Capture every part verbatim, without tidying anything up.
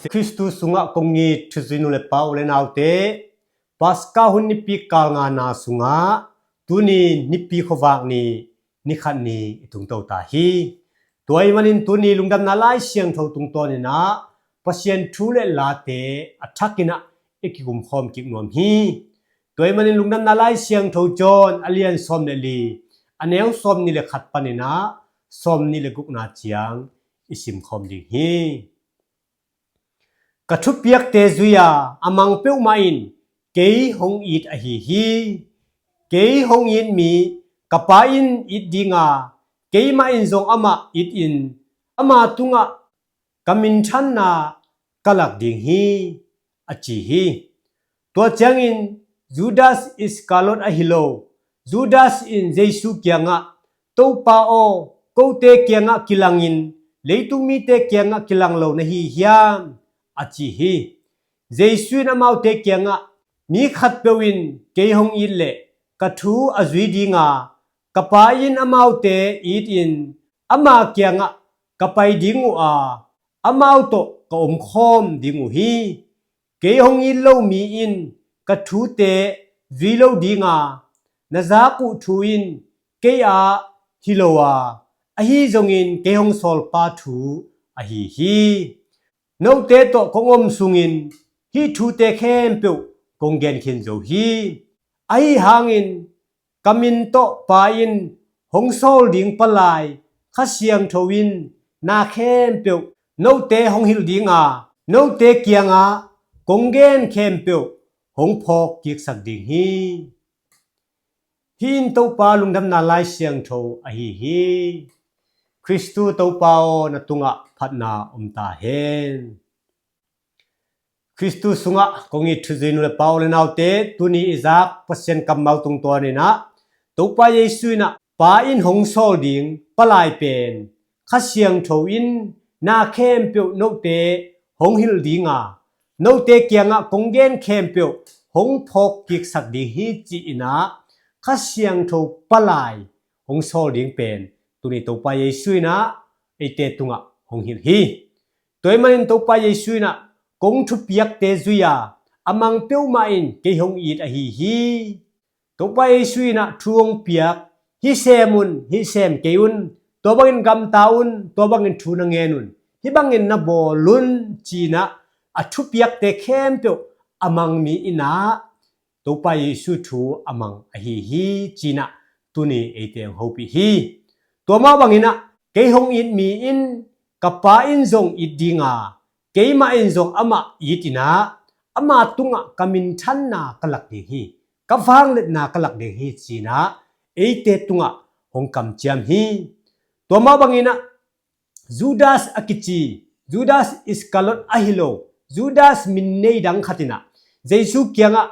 Khristu sungah kong it thuzui nu le pa, u le naute, Paska hun nipi kal ngana sungah tuni nipi khuavak ni, ni khat ni i tungto ta hi. Tua ahih manin tuni Lungdamna Lai Siangtho tungtawnin ah Pasian thu le late a thakin ah i kikumkhawm kik nuam hi. Tua ahih manin Lungdamna Lai Siangtho John a lian sawm le li, a neu sawmnih le khat panin ah sawmnih le gukna ciang i simkhawm ding hi. Ka thupiakte zui-a a mang peuhmah in kei hong it ahi hi. Kei hong it mi ka Pa in it dinga, keimah in zong amah itin, ama tungah ka minthanna ka lak ding hi, a ci hi. Tua ciangin Judas Iskariot ahi lo Judas in Jesu kiangah, "Topa aw, kote kiangah kilangin leitung mite kiangah kilang lo na hi hiam?" a ci hi. Jesu in amaute kiangah, "Mi khatpeuh in kei hong it leh ka thu a zui dinga, ka Pa in amaute itin ama kiangah ka pai ding uh a, amau tawh ka omkhawm ding uh hi. Kei hong it lo mi in ka thute zui lo dinga, na zak uh thu in kei aa hi lo a, ahi zongin kei hong sawlpa thu ahi hi. Note tawh kong om sungin hih thute khempeuh kong gen khin zo hi. Ahi hangin ka min tawh Pa in hong sawl ding palai Kha Siangtho in na khempeuh note hong hilh dinga, note kiangah kong gen khempeuh hong phawk kiksak ding hi." Hih in Topa Lungdamna Lai Siangtho ahi hi. Khristu Topa aw, na tungah phatna om ta hen. Khristu sungah kong it thuzui nu le pa, u le naute, tuni i zak Pasian kammal tungtawnin ah Topa Jesu in ah Pa in hong sawl ding palai pen Kha Siangtho in na khempeuh note hong hilh dinga, note kiangah kong gen khempeuh hong phawk kiksak ding hi, ci-in ah Kha Siangtho palai hong sawl ding pen tuni Topa Jesu in ah eite tungah hong hilh hi. Tua ahih manin Topa Jesu in ah, "Kong thupiakte zui-a a mang peuhmah in kei hong it ahi hi." Topa Jesu in ah thu hong piak, "Hih sem un, hih sem kei un, tua bangin gamta un, tua bangin thu na ngen un, hih bangin na bawl un," ci-in ah a thupiakte khempeuh a mang mi in ah Topa Jesu thu a mang ahi hi, ci-in ah tuni eite hong hopih hi. Tua mah bangin ah, "Kei hong it mi in ka Pa in zong it dinga, keimah in zong amah itin ah, ama tungah ka minthanna ka lak ding hi, ka vangliatna ka lak ding hi," ci-in ah eite tungah hong kamciam hi. Tua mah bangin ah Judas a kici, Judas Iskariot ahi lo Judas min nei dang khat in ah Jesu kiangah,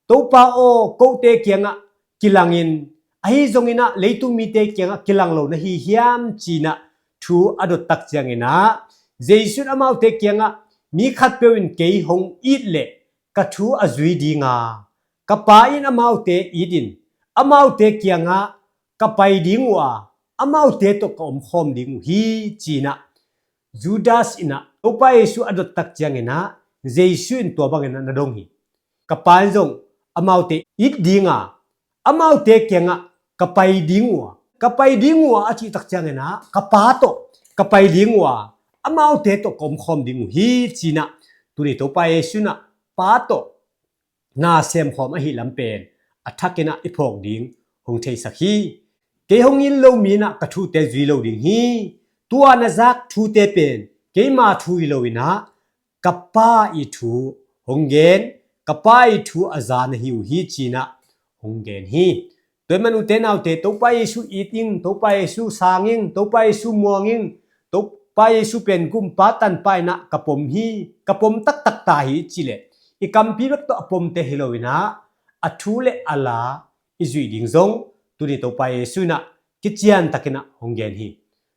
"Topa aw, kote kiangah kilangin, ahi zongin ah leitung mite kiangah kilang lo na hi hiam?" ci-in ah thu a dot tak ciangin ah Jesu in amaute kiangah, "Mi khatpeuh in kei hong it leh ka thu a zui dinga, ka Pa in amaute itin, amaute kiangah ka pai ding uh a, amaute tawh ka omkhawm ding uh hi," ci-in ah Judas in ah Topa Jesu a dot tak ciangin ah Jesu in tua bangin ah na dong hi. "Ka Pa in zong amaute it dinga, amaute kiangah ka pai ding uh a, ka pai ding uh a," a cih tak ciangin ah, "Ka Pa tawh ka pai ding uh a, amaute tawh ka omkhawm ding uh hi," ci-in ah tuni Topa Jesu in ah Pa tawh na semkhawm ahih lam pen a thakin ah i phawk ding hong theisak hi. "Kei hong it lo mi in ah ka thute zui lo ding hi. Tua na zak thute pen keima thu hi lo-in ah ka Pa ii thu hong gen, ka Pa ii thu a za na hi uh hi," ci-in ah hong gen hi. Tua ahih man ute naute, Topa Jesu it ing, Topa Jesu sang ing, Topa Jesu muang ing, Topa Jesu pen gumpa tanpa in ah ka pom hi, ka pom taktak ta hi cih leh i kampi bek tawh a pomte hi lo-in ah a thu le a la i zuih ding zong tuni Topa Jesu in ah kician takin ah hong gen hi.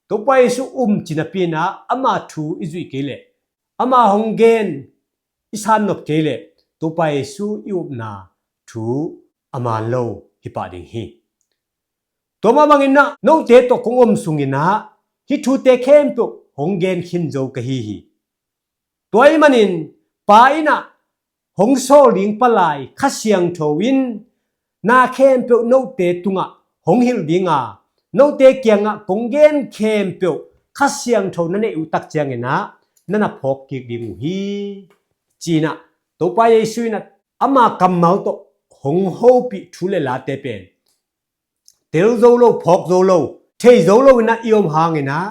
Topa Jesu um ci napi-in ah ama thu i zuih kei leh, ama hong gen i sannop kei leh Topa Jesu i upna thu a man lo hi pah ding hi. Tua mah bangin ah note tawh kong om sungin ah hih thute khempeuh hong gen khin zo ka hi hi. Tua ahih manin Pa in ah hong sawl ding palai Kha Siangtho in na khempeuh note tungah hong hilh ding a, note kiangah kong gen khempeuh Kha Siangtho na neih uh tak ciangin ah na na phawk kik ding uh hi, ci-in ah Topa Jesu in ah ama kammal tawh hong hopih thu le late pen tel zo lo, phawk zo lo, thei zo lo in ah i om hangin ah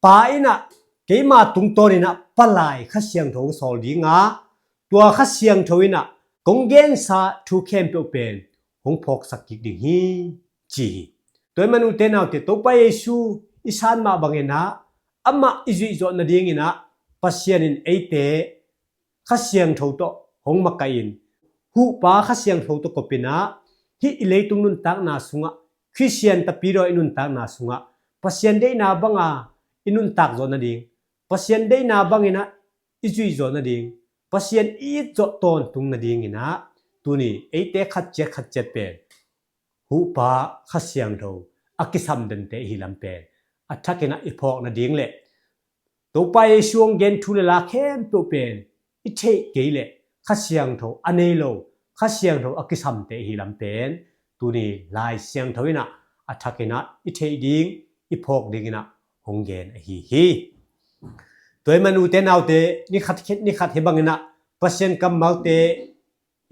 Pa in ah keima tungtawn in ah palai Kha Siangtho hong sawl ding a, tua Kha Siangtho in ah kong gensa thu khempeuh pen hong phawksak kik ding hi, ci hi. Tua ahih manin ute naute, Topa Jesu i san mah bangin ah amah i zuih zawh nadingin ah Pasian in eite Kha Siangtho tawh hong makaih in, huhpa Kha Siangtho tawh kop in ah hih i leitung nuntakna sungah, Khristian tapidaw i nuntakna sungah Pasian deihna banga i nuntak zawh nading, Pasian deihna bangin ah i zuih zawh nading, Pasian i it zawh tawntung nadingin ah tuni eite khat ciat khat ciat pen huhpa Kha Siangtho a kisam dente i hi lam pen a thakin ah i phawk nading le Topa Jesu hong gen thu le la khempeuh pen i theih kei leh Kha Siangtho a nei lo, Kha Siangtho a kisamte i hi lam pen tuni Lai Siangtho in ah a thakin ah i theih ding, i phawk dingin ah hong gen ahi hi. Tua ahih manin ute naute, ni khat, ni khat hi bangin ah Pasian kammalte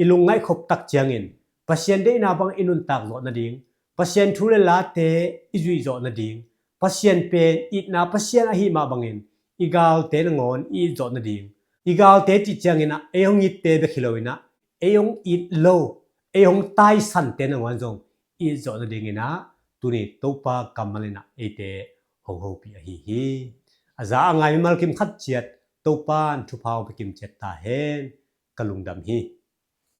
i lungngaih khop tak ciangin Pasian deihna bang i nuntak zawh nading, Pasian thu le late i zuih zawh nading, Pasian pen itna Pasian ahih mah bangin i galte nangawn i it zawh nading, i galte cih ciangin ah ei hong itte bek hi lo in ah ei hong it lo, ei hong taisante nangawn zong i it zawh nadingin ah tuni Topa kammal in ah eite hong hopih ahi hi. A za a ngai mimal kim khat ciat Topa in thupha hong pia kim ciat ta hen. Ka lungdam hi.